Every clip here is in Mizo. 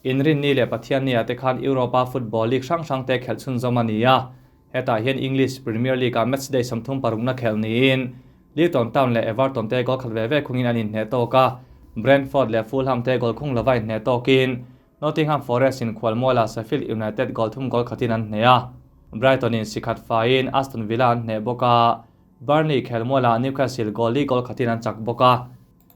Inrinni leh Pathianni-ah te khan Europa football league hrang hrang te khelh chhunzawm a ni a. Hetah hian English Premier League-ah matchday 36na khelh niin Luton Town leh Everton te goal khat ve ve khungin an inhneh tawk a, Brentford leh Fulham te goal khung lova inhneh tawkin Nottingham Forest in khualmualah Sheffield United goal thum goal khatin an hneh a. Brighton in si khat faiin Aston Villa an hneh bawk a, Burnley khelmualah Newcastle goal li goal khatin an chak bawk a.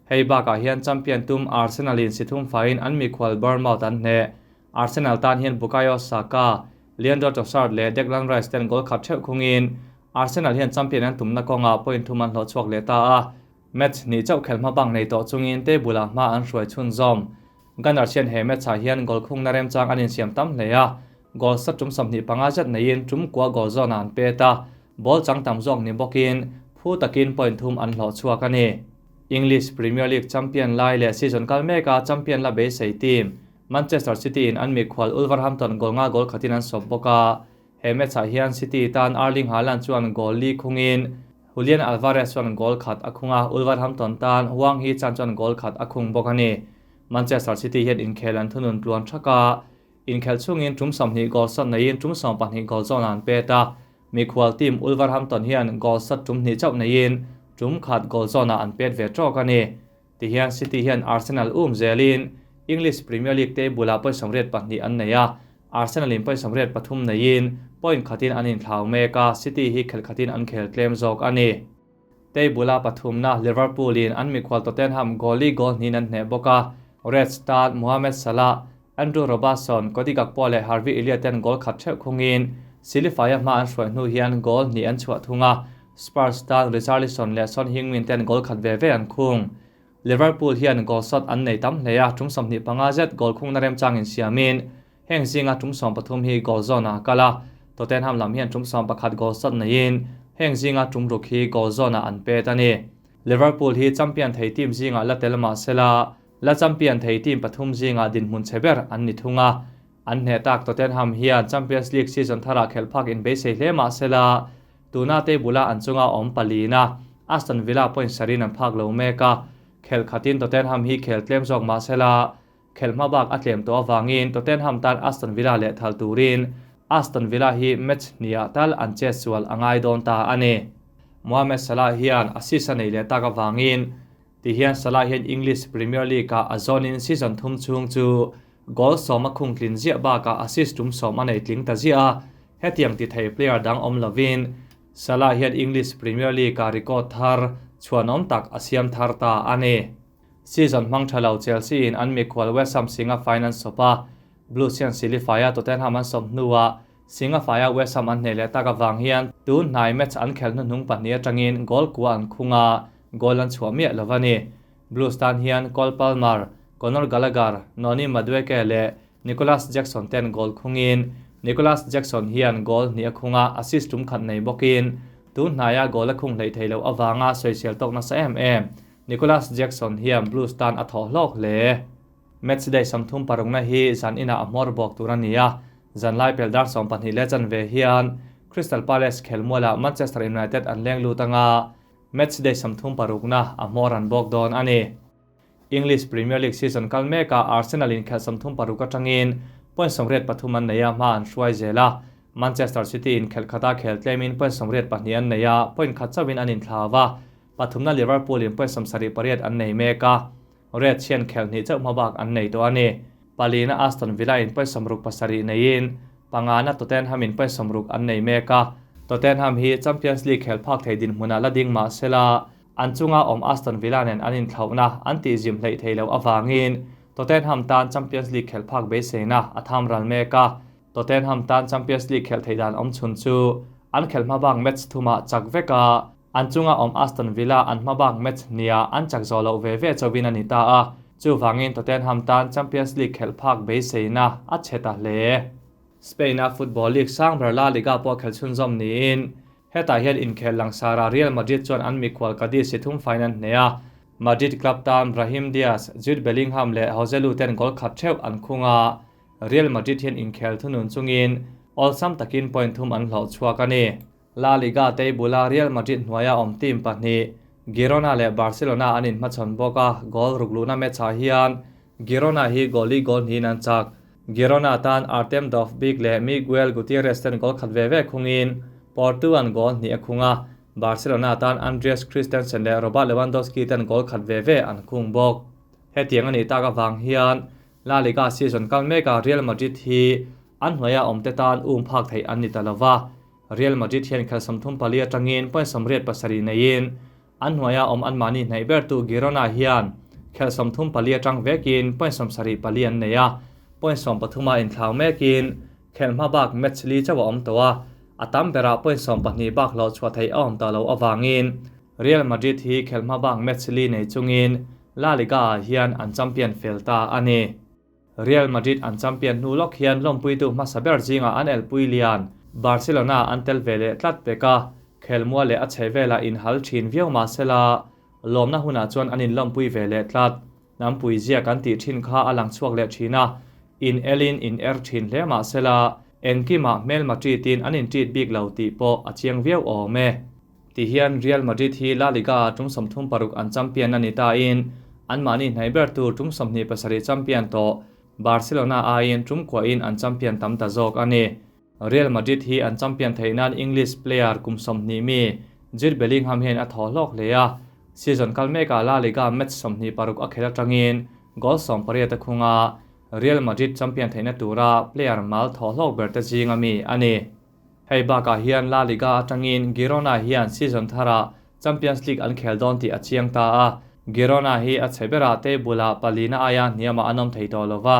Hei bakah hian champion tum Arsenal in si thum faiin an mikhual Bournemouth an hneh. Arsenal tan hian Bukayo Saka, Leandro Trossard leh Declan Rice ten goal khat theuh khungin Arsenal hian champion an tumna kawngah point thum an hlawh chhuak leh ta a. Match hnih chauh khelh hma bak nei tawh chungin table ah hma an hruai chhunzawm. Gunners hian he match ah hian goal khungna remchang an insiam tam hle a, goal sat tum 25 zet neiin tum kua goal zawn ah an pet a, ball chang tam zawk ni bawkin phu takin point thum an hlawh chhuak a ni. English Premier League champion lai leh season kal meka champion la beisei team Manchester City in an mikhual Wolverhampton goal nga goal khatin an sawp bawk a, he match ah hian City tan Erling Haaland chuan goal li khungin Julian Alvarez chuan goal khat a khung a, Wolverhampton tan Hwang Hee-chan chuan goal khat a khung bawk a ni. Manchester City hian inkhel an thunun tluan thak a, inkhel chungin tum 20 goal sat neiin tum 12 goal zawn an pet a, mikhual team Wolverhampton hian goal sat tum hnih chauh neiin tum khat goal zawnah an pet ve tawk a ni. Tihian City hian Arsenal um zelin English Premier League table ah point 82 an nei a, Arsenal in point 83 neiin point khatin an inthlau mek a, City hi khelh khatin an khel tlem zawk a ni. Table a pathumna Liverpool in an mikhual Tottenham goal li goal hnin an hneh bawk a, Reds tan Mohamed Salah, Andrew Robertson, Cody Gakpo leh Harvey Elliott ten goal khat theuh khungin Silifai-a hma an hruai hnu hian goal hnih an chhuah thung a, Spurs tan Richarlison leh Son Heung-min ten goal khat ve ve an khung. Liverpool hian goal shot an nei tam hle a, tum 25 zet goal khungna remchangin siamin heng zinga tum 13 hi goal zawnah a kal a, Tottenham lam hian tum 11 goal shot neiin heng zinga tum ruk hi goal zawnah an pet a ni. Liverpool hi champion thei team zingah la tel mah sela, la champion thei team pathum zingah dinhmun chhe ber an ni thung a. An hneh tak Tottenham hian Champions League season tharah khelh phak inbeisei hle mah sela, tuna table-a an chunga awm palina Aston Villa point sarin an phak lo mek a. Khelh khatin Tottenham hi khel tlem zawk mah sela, khelh hma bak a tlem tawh avangin Tottenham tan Aston Villa leh thal turin Aston Villa hi match hniah tal an chet sual a ngai dawn ta a ni. Mohamed Salah hian assist a nei leh tak avangin tihian Salah hian English Premier League-ah a zawnin season thum chhung chu goal 10 a khung tlin ziah bakah assist tum 10 a nei tling ta ziah a, hetiang ti thei player dang awm lovin Salah hian English Premier League-ah record thar chhuanawm tak a siam thar ta a ni. Season hmang tha lo Chelsea in an mikhual West Ham singa fine an sawp a, Blues hian Silifai-a Tottenham an sawp hnuah singa faia West Ham an hneh leh tak avang hian tun hnai match an khelh hnuhnung pahnih atangin goal kua an khung a, goal an chhuah miah lo a ni. Blues tan hian Cole Palmer, Conor Gallagher, Noni Madueke leh Nicolas Jackson ten goal khungin Nicolas Jackson hian goal hnih a khung a, assist tum khat nei bawkin tun hnaia goal a khung hleih theih loh avanga sawisel tawk nasa em em. Nicolas Jackson hian Blues tan a thawh hlawk hle. Match day 36na hi zan inah a hmawr bawk tur a ni a, zan lai pel dar 12 leh chanve hian Crystal Palace khelmualah Manchester United an leng lut anga match day 36na a hmawr an bawk dawn a ni. English Premier League season kal mekah Arsenal in khelh 36 atangin point 83 an nei a, hma an hruai zel a. Manchester City in khelh khata khel tlemin point 82 an nei a, point khat chauhin an inthlau a. Pathumna Liverpool in point 78 an nei mek a, Reds hian khelh hnih chauh hma bak an nei tawh a ni. Palina Aston Villa in point 67 neiin pangana Tottenham in point 60 an nei mek a. Tottenham hi Champions League khel phak thei dinhmunah la ding mah sela, an chunga awm Aston Villa nen an inthlauhna an tihzim hleih thei loh avangin Tottenham tan Champions League khel phak beiseina a tham ral mek a. Tottenham tan Champions League khel thei dan awm chhun chu an khelh hma bak match thumah chak vek a, an chunga awm Aston Villa an hma bak match nia an chak zawh loh ve ve chauhin a ni ta a, chuvangin Tottenham tan Champions League khelh phak beiseina a chhe ta hle. Spain-a football league sang ber La Liga pawh khelh chhunzawm niin hetah hian inkhel langsara Real Madrid chuan an mikhual Cadiz si thum faiin an hneh a, Madrid club tan Brahim Diaz, Jude Bellingham leh Joselu ten goal khat theuh an khung a, Real Madrid hian inkhel thunun chungin awlsam takin point thum an hlawh chhuak a ni. La Liga table-a Real Madrid hnuaia awm team pahnih Girona leh Barcelona an inhmachhawn bawk a, goal ruk luhna match-ah hian Girona hi goal li goal hnihin an chak. Girona tan Artem Dovbyk leh Miguel Gutierrez ten goal khat ve ve khungin Porto an goal hnih a khung a, Barcelona tan Andreas Christensen leh Robert Lewandowski ten goal khat ve ve an khung bawk. Hetiang a nih tak avang hian La Liga season kal mekah Real Madrid hi an hnuaia awmte tan um phak theih an ni ta lova. Real Madrid hian khel 34 atangin point 87 neiin an hnuaia awm anmahni hnaih bertu Girona hian khel 34 atang vekin point 74 an nei a, point 13 a inthlau mekin khelh hma bak match li chauh a awm tawh a, a tam berah point 12 bak hlawh chhuah theih a awm ta lo avangin Real Madrid hi khelh hma bak match li nei chungin La Liga ah hian an champion fel ta a ni. Real Madrid an champion hnu lawk hian lawmpuitu hmasa ber zingah an elpui lian Barcelona an tel ve leh tlat pek a, khelmua leh a chhe velah inhal thin viau mah sela, lawmna hunah chuan an inlawmpui ve leh tlat. Hnampui zia kan tih thin kha a lang chhuak leh thin a, in elin in er thin hle mah sela, engkimah hmelma treat-in an in treat bik lo tih pawh a chiang viau awm e. Ti hian Real Madrid hi La Liga-ah tum 36 an champion a ni tain anmahni hnaih ber tur tum 27 champion tawh Barcelona aiin tum kuahin an champion tam ta zawk a ni. Real Madrid hi an champion theih nan English player kum 20 mi Jude Bellingham hian a thaw hlawk hle a, season kal mekah La Liga match 26 a khelh atangin goal 18 a khung a, Real Madrid champion theihna tura player mal thaw hlawk ber te zinga mi a ni. Hei bakah hian La Liga atangin Girona hian season tharah Champions League an khel dawn tih a chiang ta a, Girona hi a chhe berah table-ah palina aia hniamah an awm thei tawh lo va,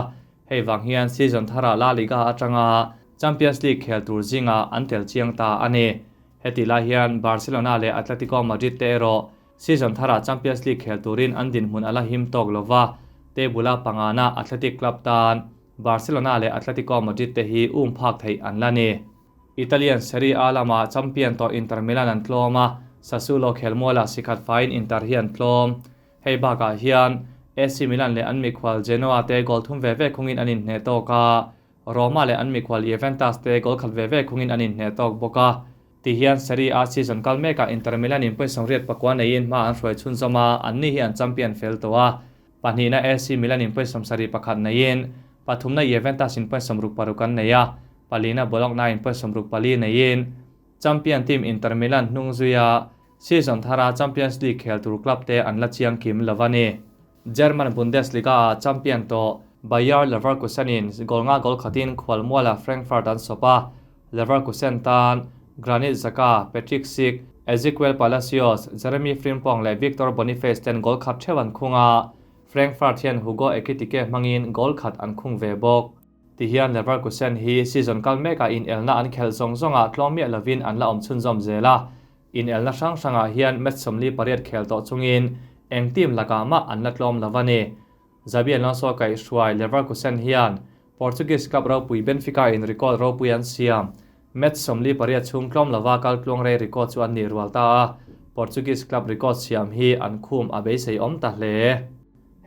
hei vang hian season tharah La Liga atanga Champions League khel tur zingah an tel chiang ta a ni. Hetih lai hian Barcelona leh Atletico Madrid te erawh season tharah Champions League khel turin an dinhmun a la him tawk lo va, table-a pangana Athletic Club tan Barcelona leh Atletico Madrid te hi um phak theih an la ni. Italian Serie A lamah champion tawh Inter Milan an tlawm a, Sassuolo khelmualah sikhat faiin Inter hi an tlawm. Hei bakah hian AC Milan leh an mikhual Genoa te goal thum ve ve khungin an inhneh tawk a, Roma leh an mikhual Juventus te goal khat ve ve khungin an inhneh tawk bawk a. Tihian Serie A season kal mekah Inter Milan in point 89 neiin hma an hruai chhunzawm a, anni hi an champion fel tawh a. Pahnihna AC Milan in point 71 neiin, pathumna Juventus in point 66 an nei a, palina Bologna in point 64 neiin, champion team Inter Milan hnung zuia season thara Champions League khel tur club te an la chiang kim lo a ni. German Bundesliga-ah champion tawh Bayer Leverkusen in goal nga goal khatin khualmuala Frankfurt an sawp a, Leverkusen tan Granit Xhaka, Patrick Schick, Ezequiel Palacios, Jeremy Frimpong leh Victor Boniface ten goal khat theuh an khung a, Frankfurt hian Hugo Ekitike hmangin goal khat an khung ve bawk. Tihian Leverkusen hi season kal mekah inelna an khelh zawng zawngah tlawm miah lovin an la awm chhunzawm zel a, inelna hrang hrangah hian match 48 khel tawh chungin eng team lakah mah an la tlawm lo a ni. Xabi Alonso kaihhruai Leverkusen hian Portuguese club ropui Benfica in record ropui an siam. Match 48 chhung tlawm lova kal tluang rei record chu an nih rual ta a, Portuguese club record siam hi an khum a beisei awm ta hle.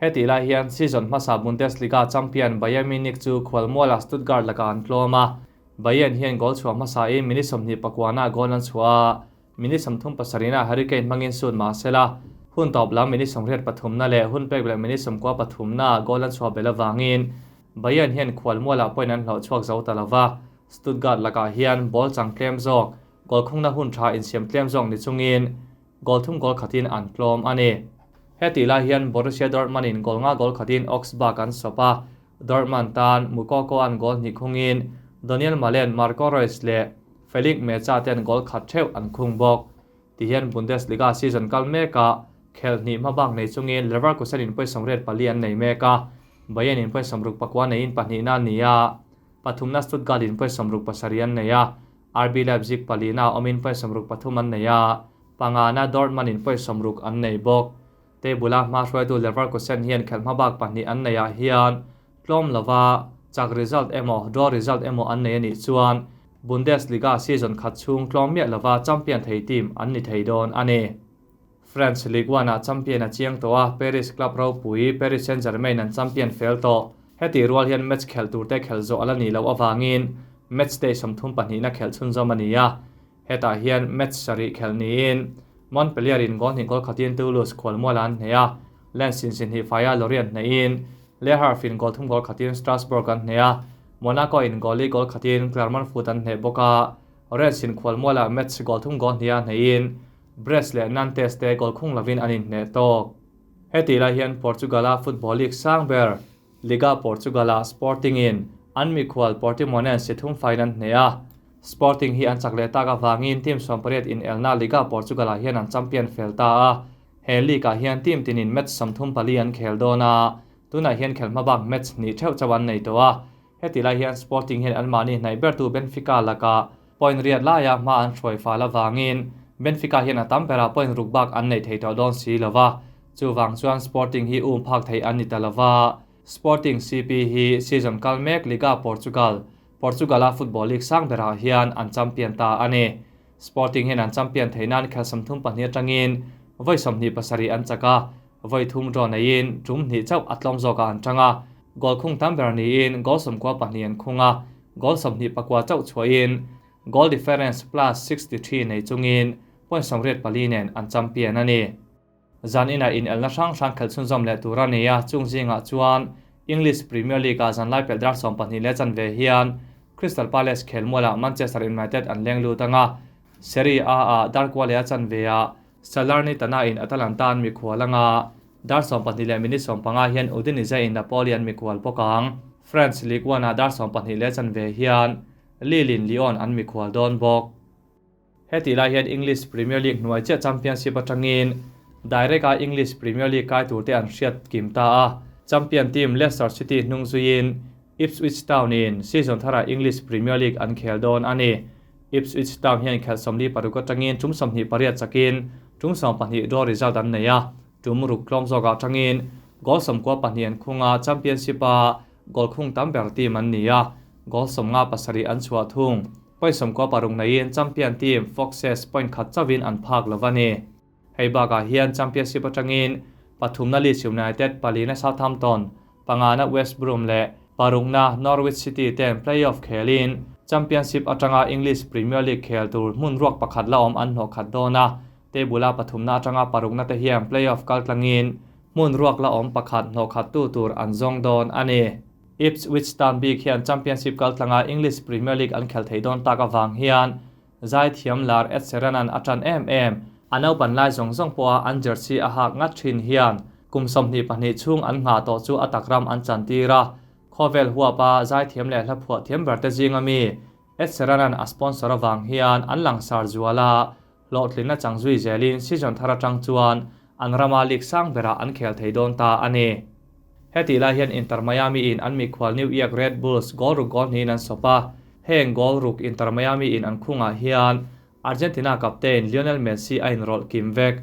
Hetih lai hian season hmasa Bundesliga champion Bayern Munich chu khualmuala Stuttgart lakah an tlawm a, Bayern hian goal chhuah hmasain minute 29ah goal an chhuah a, Minute 37ah Harry Kane hmangin sut mah sela, hun tawp lam minute 83na leh hun pek leh minute 93naa goal an chhuah belh avangin Bayern hian khualmualah point an hlawh chhuak zo ta lova, Stuttgart lakah hian ball chang tlem zawk, goal khungna hun tha insiam tlem zawk ni chungin goal thum goal khatin an tlawm a ni. Hetih lai hian Borussia Dortmund in goal nga goal khatin Augsburg an sawp a, Dortmund tan Moukoko an goal hnih khungin Donyell Malen, Marco Reus leh Felix Mecha ten goal khat theuh an khung bawk. Tihian Bundesliga season kal mekah khelh hnih hma bak nei chungin Leverkusen in point 84 an nei mek a, Bayern in point 69 neiin pahnihna a ni a, pathumna Stuttgart in point 67 an nei a, RB Leipzig palina awmin point 63 an nei a, pangana Dortmund in point 60 an nei bawk. Table a hma hruaitu Leverkusen hian khelh hma bak pahnih an neihah hian tlawm lova chak result emaw draw result emaw an nei a nih chuan Bundesliga season khat chhung tlawm miah lova champion thei team an ni thei dawn a ni. French Ligue 1-ah champion a chiang tawh a, Paris club ropui Paris Saint-Germain an champion fel tawh. Hetih rual hian match khelh turte khelh zawh a la nih loh avangin match day 32na khelh chhunzawm a ni a. Hetah hian match sarih khelh niin Montpellier in goal hnih goal khatin Toulouse khualmualah an hneh a, Lens in si hnih faia Lorient hnehin. Le Havre in goal thum goal khatin Strasbourg an hneh a, Monaco in goal li goal khatin Clermont Foot an hneh bawk a, Rennes in khualmualah Metz goal thum goal hnih a hnehin Brest leh Nantes te goal khung lovin an inhneh tawk. Hetih lai hian Portugal-a football league sang ber Liga Portugal-ah Sporting in an mikhual Portimonense thum faiin an hneh a, Sporting hi an chak leh tak avangin team 18 inelna Liga Portugal-ah hian an champion fel ta a, he league-ah hian team tinin match 34 an khel dawn a, tunah hian khelh hma bak match hnih theuh chauh an nei tawh a, hetih lai hian Sporting hian anmahni hnaih bertu Benfica lakah point riat laia hma an hruai fal avangin Benfica hian a tam berah point ruk bak an neih thei tawh dawn si lo va, chuvang chuan Sporting hi um phak theih an ni ta lo va. Sporting CP hi season kal mek Liga Portugal, Portugal-a football league sang berah hian an champion ta a ni. Sporting hian an champion theih nan khel 32 atangin vawi 27 an chak a, vawi thum draw neiin tum hnih chauh a tlawm zawkah an tang a, goal khung tam ber niin goal 92 an khung a, goal 24 chauh chhuahin goal difference plus 63 nei chungin point 84 nen an champion a ni. Zan inah inelna hrang hrang khelh chhunzawm leh tur a ni a, chung zingah chuan English Premier League-ah zan lai pelh dar 12 leh chanve hian Crystal Palace khelmualah Manchester United an leng lut ang a, Serie A-ah dar kua leh a chanveah Salernitana in Atalanta an mikhual ang a, dar 12 leh minute 15 hian Udinese in Napoli an mikhual bawk ang. French Ligue 1-ah dar 12 leh chanve hian Lille in Lyon an mikhual dawn bawk. Hetih lai hian English Premier League hnuai chiah Championship atangin direct-a English Premier League kai turte an hriat kim ta a, champion team Leicester City hnung zuiin Ipswich Town in season tharah English Premier League an khel dawn a ni. Ipswich Town hian khelh 46 atangin tum 28 chakin tum 12 draw result an nei a, tum ruk tlawm zawkah atangin goal 92 an khung a, Championship-a goal khung tam ber team an ni a, goal 57 an chhuah thung. Point 96 neiin champion team Foxes point khat chauhin an phak lo a ni. Hei bakah hian championship atangin pathumna Leeds United, palina Southampton, pangana West Brom leh parukna Norwich City ten play-off khelin championship atanga English Premier League khel tur hmun ruak pakhat la awm an hlawh khat dawn a, table-a pathumna atanga parukna te hian play-off kal tlangin hmun ruak la awm pakhat hlawh khat tu tur an zawng dawn a ni. Ipswich Town bik hian Championship kal tlanga English Premier League an khel thei dawn tak avang hian zaithiam lar Ed Sheeran-a'n a tan em em. A naupan lai zawng zawng pawha an jersey a hak ngat thin hian kum 22 chhung an nghah tawh chu a takram an chantir a. Khawvel huapa zaithiam leh hla phuah thiam ber te zinga mi Ed Sheeran-a'n a sponsor avang hian an langsar zual a, hlawhtlinna chang zui zelin season thar atang chuan an rama league sang berah an khel thei dawn ta a ni. Hetih lai hian Inter Miami in an mikhual New York Red Bulls goal ruk goal hnihin an sawp a, heng goal ruk Inter Miami in an khungah hian Argentina captain Lionel Messi a inrawlh kim vek.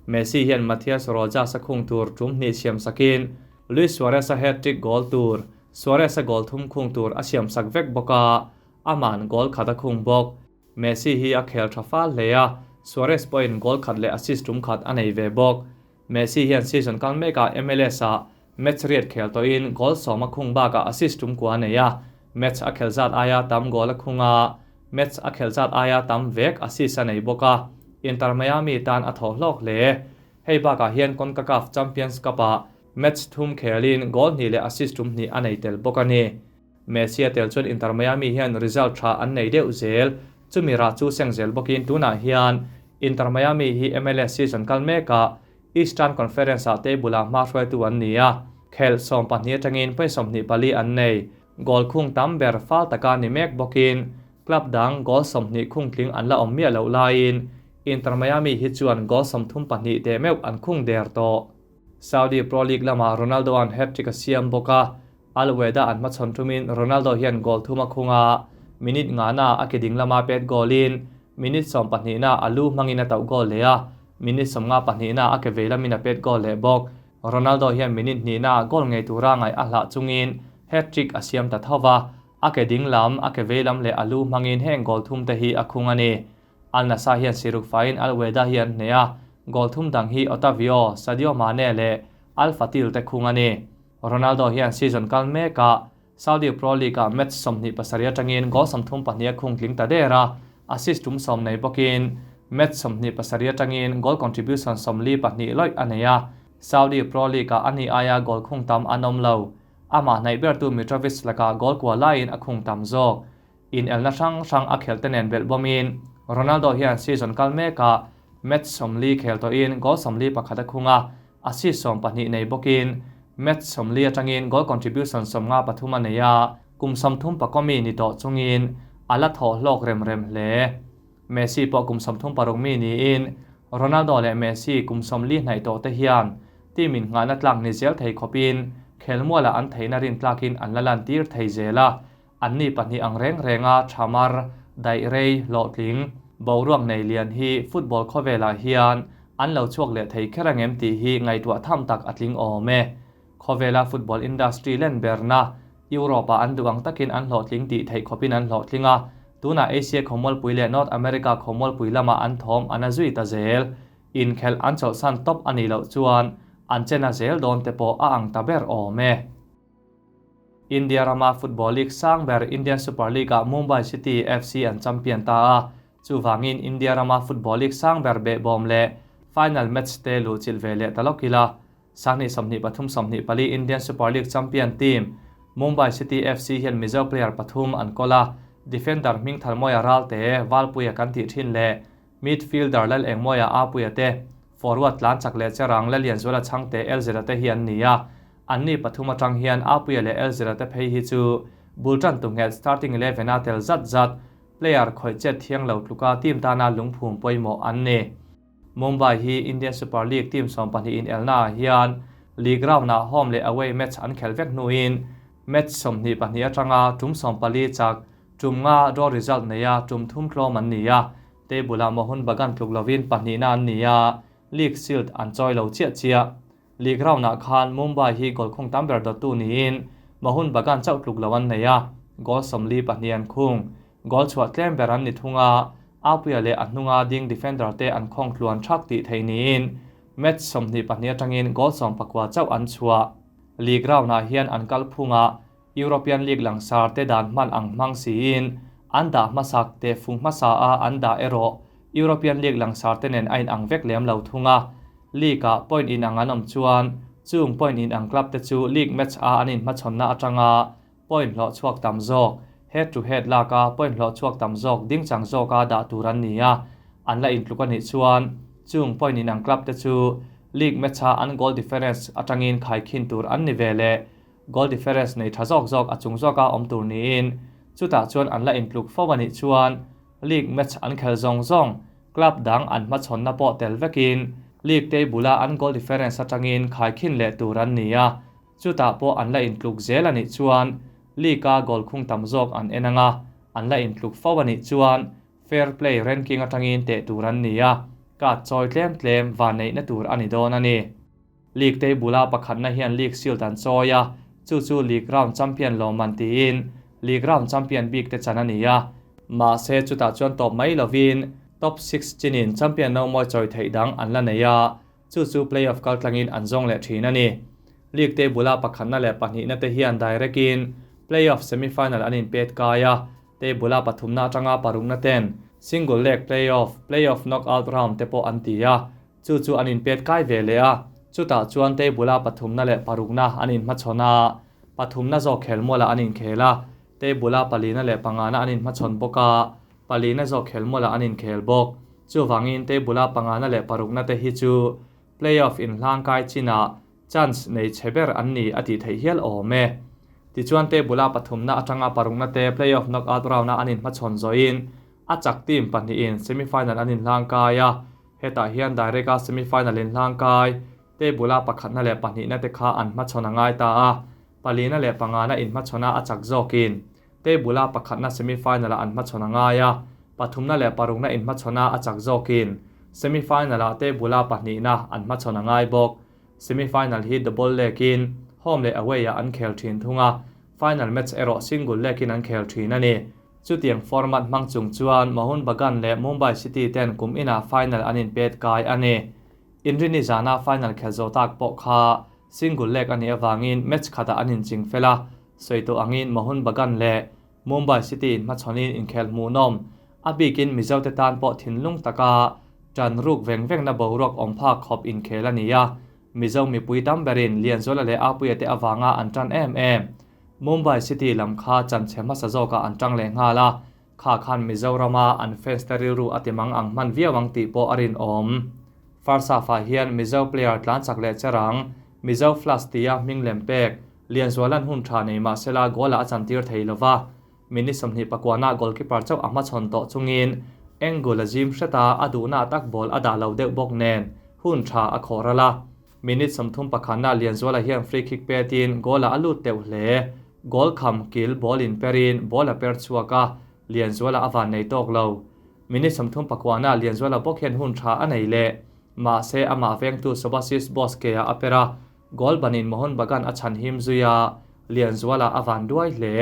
Messi hian Matias Rojas a khung tur tum hnih siam sakin Luis Suarez a hat-trick goal tur Suarez a goal thum khung tur a siam sak vek bawk a, aman goal khat a khung bawk. Messi hi a khel tha fal hle a, Suarez pawhin goal khat leh assist tum khat a nei ve bawk. Messi hian season kal mekah MLS-ah match riat khel tawhin goal 10 a khung bakah assist tum kua a nei a, match a khel zat aia tam goal a khung a, match a khel zat aia tam vek assist a nei bawk a, Inter Miami tan a thawh hlawk hle. Hei bakah hian CONCACAF Champions Cup-ah match thum khelin goal hnih leh assist tum hnih a nei tel bawk a ni. Messi a tel chuan Inter Miami hian result tha an nei deuh zel. Chumi rah chu seng zel bawkin tunah hian Inter Miami hi MLS season kal mekah Eastern Conference-ah table-ah hma hruaitu an ni a, khelh 12 atangin point 24 an nei. Goal khung tam ber fal taka ni mek bawkin club dang goal 20 khung tling an la awm miah loh laiin Inter Miami hi chuan goal 32 teh meuh an khung der tawh. Saudi Pro League lamah Ronaldo an hat-trick a siam bawk a, Al Wehda an hmachhawn thumin Ronaldo hian goal thum a khung a, minute ngana a ke ding lama pet goal-in minute 12 na a lu hmangin a tauh goal leh a, minute 52 na a ke vei lamin a pet goal leh bawk. Ronaldo hian minute hnih na goal ngei tura ngaih a hlah chungin hat-trick a siam ta tho va, a ke ding lam, a ke vei lam leh a lu hmangin heng goal thum te hi a khung a ni. Al Nassr hian siruk faiin Al Wehda hi an hneh a, goal thum dang hi Otavio, Sadio Mane leh Al Fatil te khung a ni. Ronaldo hian season kal mekah Saudi Pro League-ah match 27 atangin goal 32 a khung tling ta der a, assist tum 10 nei bawkin match 27 atangin goal contribution 42 lawih a nei a, Saudi Pro League-ah ani aia goal khung tam an awm lo. Amah hnaih bertu Mitrovic lakah goal kua laiin a khung tam zawk. Inelna hrang hrang a khelh te nen belh bawmin Ronaldo hian season kal mekah match 40 khel tawhin goal 41 a khung a, assist 12 nei bawkin match 40 atangin goal contribution 53 a nei a, kum 34 mi ni tawh chungin a la thawh hlawk rem rem hle. Messi pawh kum 36 mi niin Ronaldo leh Messi kum 40 hnaih tawh te hian team in nghahna tlak ni zel thei khawpin khelmualah an theihna rin tlakin an la lantir thei zel a. An ni pahnih ang reng renga thamar, daih rei, hlawhtling, boruak nei lian hi football khawvelah hian an lo chhuak leh thei kher angem tih hi ngaihtuah tham tak a tling awm e. Khawvela football industry len berna Europe-ah an duh ang takin an hlawhtling tih theih khawpin an hlawhtling a, tunah Asia khawmualpui leh North America khawmualpui lamah an thawm an a zui ta zel. Inkhelh an chawlhsan tawp a nih loh chuan an chena zel dawn te pawh a ang ta ber awm e. India rama football league sang ber Indian Super League-ah Mumbai City FC an champion ta a, chuvangin India rama football league sang ber behbawm leh final match te luhchilh ve leh ta lawk ila. 2023 24 Indian Super League champion team Mumbai City FC hian Mizo player pathum an kawl a, defender Hmingthalmawia Ralte, Valpuia kan tih thin leh midfielder Lalengmawia Apuia te, forward tlanchak leh cherang Lalianzuala Chhangte Elzira te hi an ni a. Anni pathum atang hian Apuia leh Elzira te phei hi chu bul tan tu nghet starting eleven a tel zat zat player khawih chet thiang lo tluka team tana lungphum pawimawh an ni. Mumbai hi Indian Super League team 12 in elna ah hian league round ah home leh away match an khelh vek hnuin match 22 atanga tum 14 chak tum nga draw result neia tum thum tlawm an ni a, table ah Mohun Bagan tluk lovin pahnihna an ni a, league shield an chawi lo chiah chiah. League round-ah khan Mumbai hi goal khung tam ber dawttu niin Mohun Bagan chauh tluk lo an nei a, goal 42 an khung. Goal chhuah tlem ber an ni thung a, Apuia leh a hnunga ding defender te an khawng tluan thak tih thei niin match 22 atangin goal 19 chauh an chhuah. League round-ah hian an kal phungah European League langsar te dan hman ang hmang siin an dah hmasak teh fung hmasa a an dah erawh European League langsar te nen a inang vek lem lo thung a. League-ah point inang an awm chuan chung point inang club te chu league match a an inhmachhawnna atanga point hlawh chhuak tam zawk, head to head laka point hlawh chhuak tam zawk dingchang zawka dah tur an ni a, an la intluk a nih chuan chung point inang club te chu league match a an goal difference atangin khaikhin tur an ni ve leh. Goal difference nei tha zawk zawk a chung zawka awm tur niin chutah chuan an la intluk fo a nih chuan league match an khel zawng zawng club dang an hmachhawnna pawh tel vekin league table a an goal difference atangin khaikhin leh tur an ni a, chutah pawh an la intluk zel a nih chuan league a goal khung tam zawk an en anga an la intluk fo a nih chuan fair play ranking atangin teh tur an ni a, card chawi tlem tlem vanneihna tur a ni dawn a ni. League table a pakhatna hian league shield an chawi a, chu chu league round champion lawmman tiin league round champion bik te chan a ni a. Mahse chutah chuan tawp mai lovin top six chinin champion no mawi chawi theih dang an la nei a, chu chu playoff kaltlangin an zawng leh thin a ni. League table a pakhatna leh pahnihna te hian direct in playoff semi-final an inpet kai a, table a pathumna atanga parukna ten single leg playoff, playoff knockout round te pawh an ti a. Chu chu an inpet kai ve leh a, chutah chuan table a pathumna leh parukna an inhmachhawn a, pathumna zawk khelmualah an inkhel a, table a palina leh pangana an inhmachhawn bawk a, palina zawk khelmualah an inkhel bawk. Chuvangin table a pangana leh parukna te hi chu playoff inhlangkai chinah chance nei chhe ber an ni a tih theih hial awm e. Tichuan table a pathumna atanga parukna te playoff knockout round a an inhmachhawn zawhin a chak team pahnihin semi-final an inhlangkai a, Hetah hian direct a semi-final in hlangkai, table a pakhatna leh pahnihna te kha an hmachhawn a ngai ta a, palina leh pangana in hmachhawn a a chak zawkin table a pakhatna semi-final ah an hmachhawn a ngai a, pathumna leh parukna in hmachhawn a a chak zawkin semi-final ah table a pahnihna an hmachhawn a ngai bawk. Semi-final hi double leg in home leh away ah an khel thin thung a, final match erawh single leg in an khel thin a ni. Chutiang format hmang chung chuan Mohun Bagan leh Mumbai City ten kum inah final an inpet kai a ni. Inrini zana final khel zo tak pawh kha single leg a nih avangin match khatah an inching fel a, sawi tawh angin Mohun Bagan leh Mumbai City inhmachhawnin inkhel hmuhnawm a bikin Mizo te tan pawh thinlung taka tan ruk veng vengna boruak awm phak khawp inkhel a ni a. Mizo mipui tam berin Lianzuala leh Apuia te avanga an tan em em. Mumbai City lam kha chanchhe hmasa zawkah an tang leh nghal a, kha khan Mizorama an fans te rilru a ti mang ang hman viau ang tih pawh a rinawm. First half-ah hian Mizo player tlan chak leh cherang, Mizo Flash tia hming lem pek, Lianzuala'n hun tha nei mahsela goal-ah a chantir thei lova, minute 29-ah goalkeeper chauh a hmachhawn tawh chungin angle a zim hret a, a duhna tak ball a dah lo deuh bawk nen hun tha a khawh ral a. Minute 31-ah Lianzuala hian free kick petin goal-ah a lut teuh hle. Goal kham kil ball in perin ball a per chhuak a, Lianzuala a van nei tawk lo. Minute 39-ah Lianzuala bawk hian hun tha a nei leh. Mahse amah vengtu Subhasish Bose ke-ah a per a, goal banin Mohun Bagan a chhan him zui a, Lianzuala a van duai hle.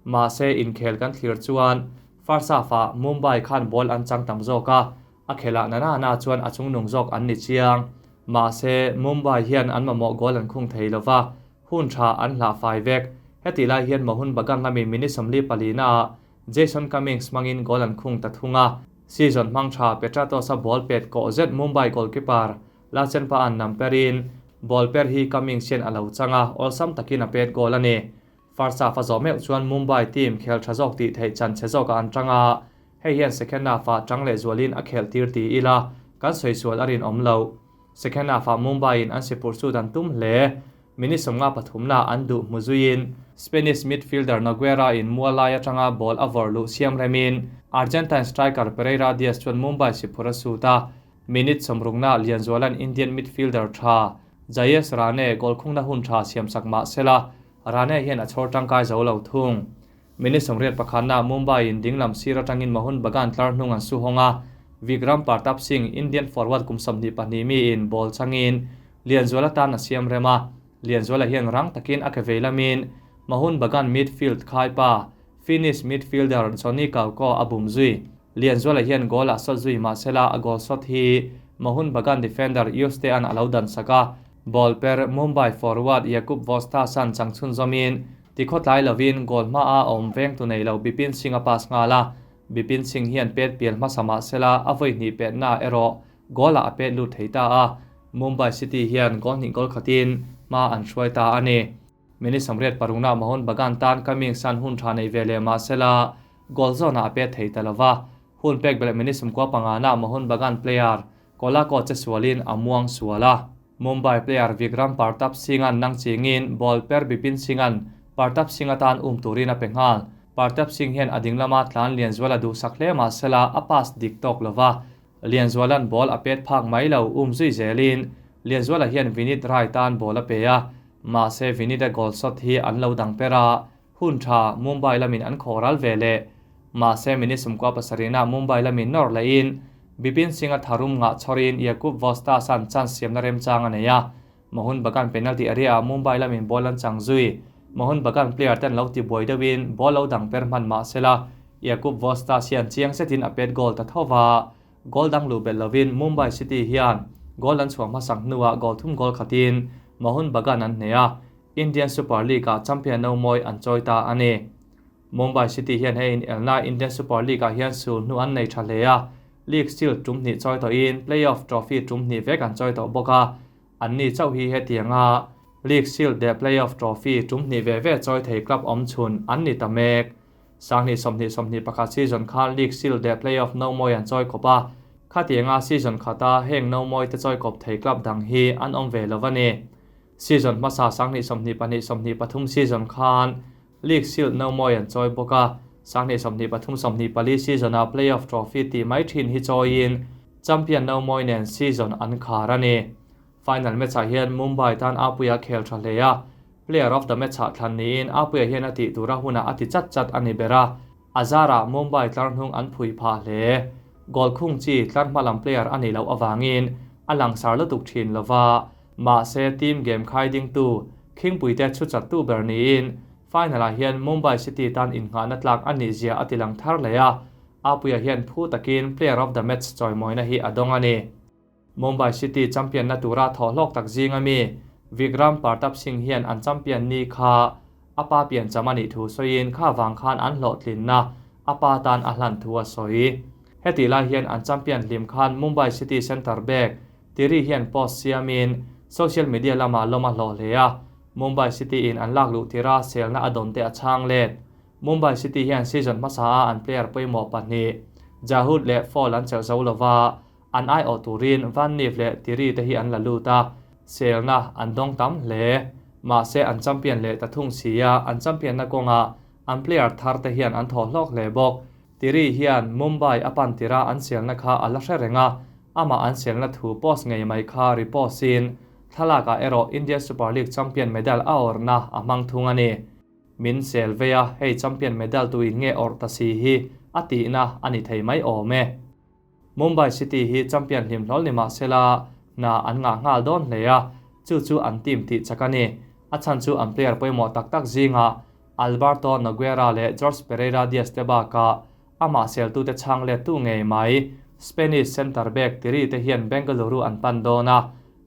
Mahse inkhel kan thlir chuan first half-ah Mumbai khan ball an chang tam zawk a, a khelah na na na chuan a chungnung zawk an ni chiang. Mahse Mumbai hian an mamawh goal an khung thei lova, hun tha an hlah fai vek. Hetih lai hian Mohun Bagan lamin minute 44-ah Jason Cummings hmangin goal an khung ta thung a. Season hmang tha Petratos-a ball pet kawh zet Mumbai goalkeeper Lachenpa an nam perin ball per hi Cummings hian a lo chang a, awlsam takin a pet goal a ni. First half a zawh meuh chuan Mumbai team khel tha zawk tih theih chan chhe zawkah an tang a, hei hian second half-ah tang leh zualin a khelh tir ti ila kan sawi sual a rinawm loh. Second half-ah Mumbai-in an si purh chut an tum hle. Minute 53-na an duh hmu zuiin Spanish midfielder Noguera-in mual lai atanga ball a vawrh luh siam remin Argentine striker Pereyra Diaz chuan Mumbai si phur a sut a, Minute 60-na Lianzuala'n Indian midfielder tha Jayesh Rane goal khungna hun tha siamsak mah sela, Rane hian a chhawr tangkai zo lo thung. Minute 81-na Mumbai-in dinglam sir atangin Mohun Bagan tlar hnung an su hawng a, Vikram Partap Singh, Indian forward kum 22 miin ball changin Lianzuala tan a siam rem a, Lianzuala hian rang takin a ke vei lamin Mohun Bagan midfield khaipa Finnish midfielder Joni Kauko a bum zui. Lianzuala hian goal a shot zui mahsela a goal shot hi Mohun Bagan defender Yuste-a'n a lo dan sak a, ball per Mumbai forward Jakub Vostasan chang chhunzawmin tikhawtlai lovin goal hmaah a awm veng tu nei lo Bipin Singh a pass nghal a, Bipin Singh hian pet pial hmasa mahsela a vawi hnih petna erawh goal-ah a pet lut thei ta a, Mumbai City hian goal hnih goal khatin hma an hruai ta a ni. Minute 86-na Mohun Bagan tan Cummings an hun tha nei ve leh mahsela goal zawnah a pet thei ta lova, hun pek belh minute 95-na Mohun Bagan player Colaco che sualin a muang sual a. Mumbai player Vikram Partap Singh-a'n nang chingin ball per Bipin Singh-a'n Partap Singh atan um turin a pe nghal. Partap Singh hian a ding lama tlan Lianzuala duhsak hle mahsela a pass dik tawk lova, Lianzuala'n ball a pet phak mai lo um zui zelin Lianzuala hian Vinit Rai tan ball a pe a, mahse Vinit-a goal shot hi an lo dang per a, hun tha Mumbai lamin an khawh ral ve leh. Mahse minute 17-ah Mumbai lamin nawr lehin Bipin Singh-a tharum ngah chhawrin Jakub Vostasan chance siamna remchang a nei a, Mohun Bagan penalty area-ah Mumbai lamin ball an chang zui. Mohun Bagan player ten lo ti buai deuhin ball lo dang per hman mahsela Jakub Vostas hian chiang zetin a pet goal ta tho va, goal dang luh belh lovin Mumbai City hian goal an chhuah hmasak hnuah goal thum goal khatin Mohun Bagan an hneh a, Indian Super League-ah champion no mawi an chawi ta a ni. Mumbai City hian hei inelna Indian Super League-ah hian sul hnu an nei tha hle a, League Shield tum hnih chawi tawhin Playoff Trophy tum hnih vek an chawi tawh bawk a, anni chauh hi hetianga League Shield leh Playoff Trophy tum hnih ve ve chawi thei club awm chhun an ni ta mek. 2020 21 season khan League Shield leh Playoff no mawi an chawi kawp a, khatianga season khata heng no mawi te chawi kawp thei club dang hi an awm ve lo a ni. Season hmasa 2022 23 season khan League Shield no mawi an chawi bawk a, 2023 24 season-ah Playoff Trophy tih mai thin hi chawiin champion no mawi nen season an khar a ni. Final match-ah hian Mumbai tan Apuia khel tha hle a, Player of the Match-ah thlan niin Apuia hian a tih tura hunah a ti chat chat a ni ber a, a zarah Mumbai tlar hnung an phui phah hle. Goal khung chi tlar hma lam player a nih loh avangin a langsar lutuk thin lova, mahse team game khai dingtu Khingpuite chu chattu ber niin final-ah hian Mumbai City tan innghahna tlak a nih zia a tilang thar leh a, Apuia hian phu takin Player of the Match chawimawina hi a dawng a ni. Mumbai City champion-na tura thawhhlawk tak zinga mi Vikram Partap Singh hian an champion ni kha a pa piancham a nih thu sawiin kha vang khan an hlawhtlinna a pa tan a hlan thu a sawi. Hetih lai hian an champion hlim khan Mumbai City centre back Tiri hian post siamin. Social media lamah lawm a hlawh hle a, Mumbai City in an lak luh tirha selna a dawn te a chhang let. Mumbai City hian season hmasa a an player pawimawh pahnih Jahud leh Fall an chelh zo lova, an aiawh turin Van Nif leh Tiri te hi an la lut a, selna an dawng tam hle. Mahse an champion leh ta thung si a, an champion na kawngah an player thar te hian an thawh hlawk hle bawk. Tiri hian Mumbai a pan tirha an selna kha a la hre reng a, amah an selna thu post ngei mai kha repost in thlalak ah erawh Indian Super League champion medal a awrhna a hmang thung a ni. Min sel vei a, hei champion medal tu in nge awrh ta si hi a tihna a ni thei mai awm e. Mumbai City hi champion hlim hlawl ni mah sela hna an ngah nghal dawn hle a, chu chu an team tih chak a ni. A chhan chu an player pawimawh tak tak zingah Alberto Noguera leh Jorge Pereira Dias te bakah amah seltute chhang lettu ngei mai Spanish centre back Tiri te hian Bengaluru an pan dawn a,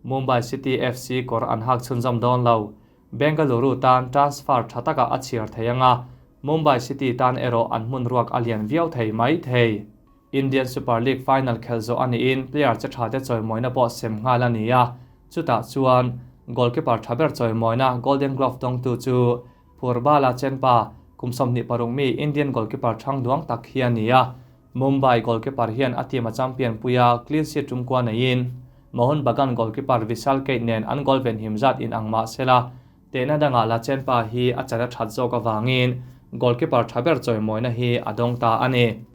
Mumbai City FC kawr an hak chhunzawm dawn lo. Bengaluru tan transfer tha takah a chhiar thei ang a, Mumbai City tan erawh an hmun ruak a lian viau thei mai thei. Indian Super League final khelh zawh a niin player che tha te chawimawina pawh sem nghal a ni a, chutah chuan goalkeeper tha ber chawimawina Golden Glove dawngtu chu Phurbala Chenpa, kum 26 mi Indian goalkeeper thang duang tak hi a ni a. Mumbai goalkeeper hian a team a champion pui a, clean sheet tum kua neiin Mohun Bagan goalkeeper Vishal Kate nen an goal venhim zat inang mah sela, tehna dangah Lachenpa hi a chan a that zawk avangin goalkeeper tha ber chawimawina hi a dawng ta a ni.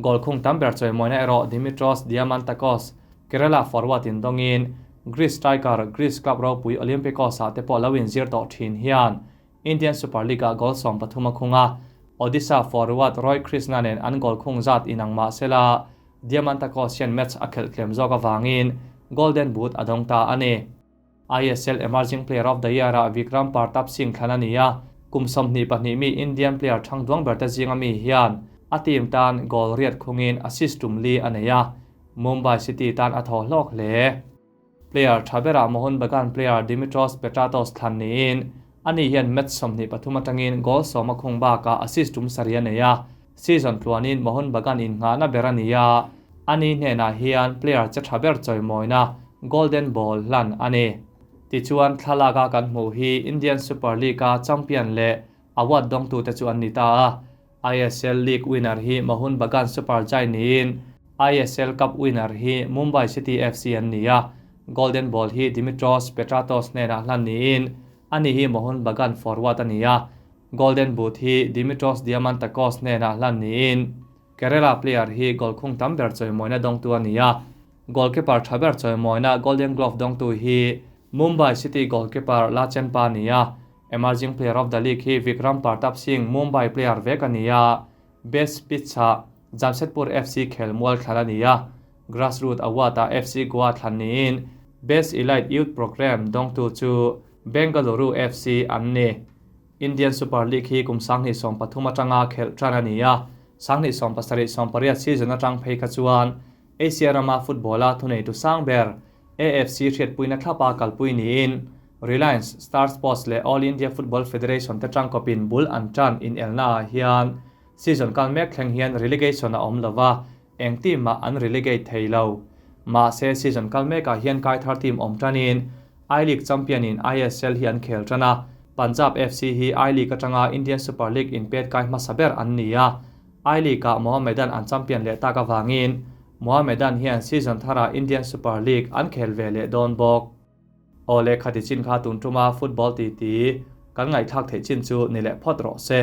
Goal khung tam ber chawimawina erawh Dimitros Diamantakos, Kerala forward in dawngin Greece striker Greece club ropui Olympiacos ah te pawh lo inzir tawh thin hian Indian Super League ah goal 13 a khung a, Odisha forward Roy Krishna nen an goal khung zat inang mah sela Diamantakos hian match a khelh tlem zawk avangin Golden Boot a dawng ta a ni. ISL Emerging Player of the Year ah Vikram Partap Singh thlan a ni a, kum 22 mi Indian player thang duang ber te zinga mi hian a team tan goal riat khungin assist tum li a nei a, Mumbai City tan a thaw hlawk hle. Player tha berah Mohun Bagan player Dimitros Petratos thlan niin ani hian match 23 atangin goal 10 a khung bakah assist tum sarih a nei a, season tluanin Mohun Bagan innghahna ber a ni a, ani hnenah hian player che tha ber chawimawina Golden Ball hlan a ni. Tichuan thlalak a kan hmuh hi Indian Super League a champion leh award dawngtute chu an ni ta a, ISL League winner hi Mohun Bagan Super Giant niin ISL Cup winner hi Mumbai City FC an ni a, Golden Ball hi Dimitros Petratos hnenah hlan niin ani hi Mohun Bagan forward a ni a, Golden Boot hi Dimitros Diamantakos hnenah hlan niin Kerala player hi goal khung tam ber chawimawina dawngtu a ni a, goalkeeper tha ber chawimawina Golden Glove dawngtu hi Mumbai City goalkeeper Lachenpa a ni a, Emerging Player of the League hi Vikram Partap Singh, Mumbai player vek a ni a, Best Pitch-ah Jamshedpur FC khelmual thlan a ni a, Grassroot Award-ah FC Goa thlan niin Best Elite Youth Programme dawngtu chu Bengaluru FC an ni. Indian Super League hi kum 2013 atanga khelh tan a ni a, 2017-18 season atang phei kha chuan Asia rama football-a thuneitu sang ber AFC hriatpuina thlapa kalpui niin Reliance, Star Sports leh All India Football Federation te tangkawpin bul an tan inelna ah hian season kal mek thleng hian relegation a awm lova, eng team mah an relegate thei lo. Mahse season kal mekah hian kai thar team awm tanin I-League champion in ISL hi an khel tan a, Punjab FC hi I-League atanga Indian Super League inpet kai hmasa ber an ni a, I-League ah Mohammedan an champion leh tak avangin Mohammedan hian season tharah Indian Super League an khel ve leh dawn bawk. Aw le khati chin kha tun tuma football titi kan ngaihthlak theih chin chu ni leh phawt rawh se.